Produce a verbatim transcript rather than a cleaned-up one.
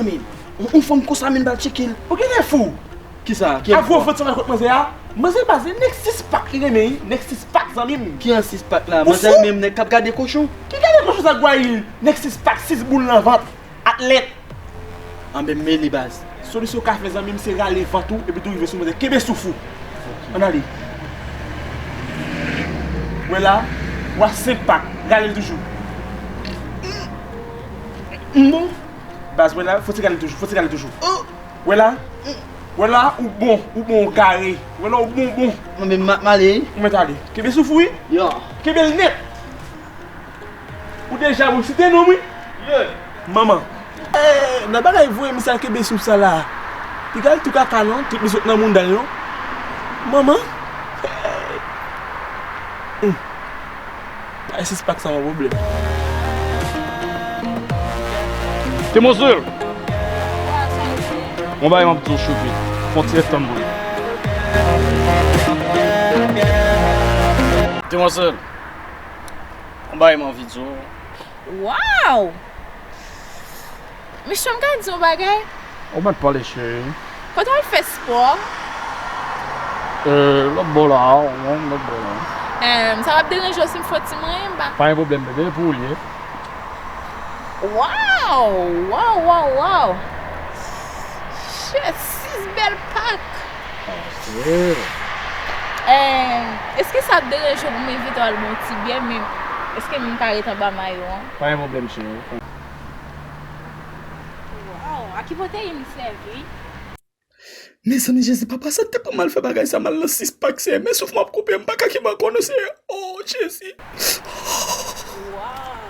Zanmi m, yon, yon fanm konsa menm pral tcheke l. Ou genlè fou. Kisa? Ki a gwo vant sa nan kot manzè a? Manzè baz, nèg sis pak li renmen, wi. Nèg sis pak, zanmi m. Ki an sis pak la? Ou fou? Manzè menm nèg k ap gade kochon. Ki gade kochon sa gwayi? Nèg sis pak, sis boul nan vant. Atlèt. Anben m mele baz. Solisyon w ka fè zanmi m se rale vant ou epi tou rive sou manzè. Kenbe souf ou. Ann ale. Wè la, w a senk pak. Rale l toujou. M bon. Baz, wè la, fò ti rale l toujou, fò ti rale l toujou. Wè la, wè la, ou bon, ou bon, ou kare. Wè la, ou bon, ou bon. Mwen menm m ap male. Ou mèt ale. Kenbe souf ou wi. Yo. Kenbe l nèt. Ou deja bon, site non m wi. Manman. Eh, nan bagay voye misye al kenbe souf sa la. Piga l tou kaka non, trip li sot nan mounda l non. Manman. Hum. Ay sis pak sa yon pwoblèm. Demoiselle, yon bagay m ap di w choupi. Fon ti ret tann pou li. Demoiselle, yon bagay m anvi di w. Waw! Mesye, m ka di yon bagay? Ou mèt pale, cheri. Kote w al fè spò? Euh, lòt bò la, wi, lòt bò la. Em, sa p ap deranje w si m fè yon ti manyen anba? Pa gen pwoblèm, bebe, pou ou l ye. Waw! Waw, waw, waw! Shit, sis bèl pak! Em, èske sa ap deranje w pou m envite w al bwè yon ti byè, men èske m ka ret anba mayo an? Pa gen pwoblèm, cheri. Waw, a ki pwoteyin li sèvi? Mezanmi, Jezi, papa, sa te pran m al fè bagay sa, m al nan sis pak, Seyè. Men souf mwen ap koupe, m pa ka kenbe ankò non, Seyè. Oh, Jezi. Waw,